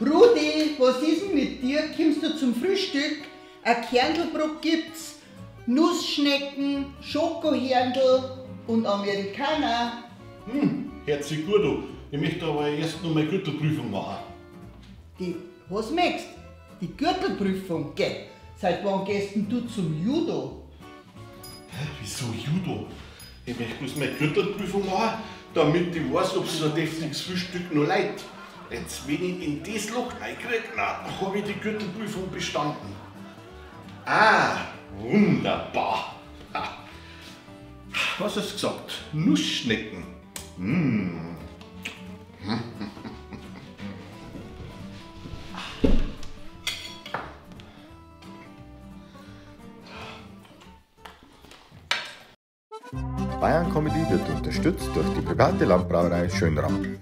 Rudi, was ist denn mit dir? Kommst du zum Frühstück? Ein Kerndelbrot gibt's, Nussschnecken, Schokohörndl und Amerikaner. Hm, hört sich gut an. Ich möchte aber erst noch meine Gürtelprüfung machen. Die, was möchtest? Die Gürtelprüfung, gell? Seit wann gehst denn du zum Judo? Hä, wieso Judo? Ich möchte bloß meine Gürtelprüfung machen, damit ich weiß, ob so ein deftiges Frühstück noch leid. Jetzt, wenn ich in das Loch reinkriege, na, habe ich die Gürtelprüfung bestanden. Ah, wunderbar. Ha. Was hast du gesagt? Nussschnecken. Mmh. Bayern Comedy wird unterstützt durch die private Landbrauerei Schönram.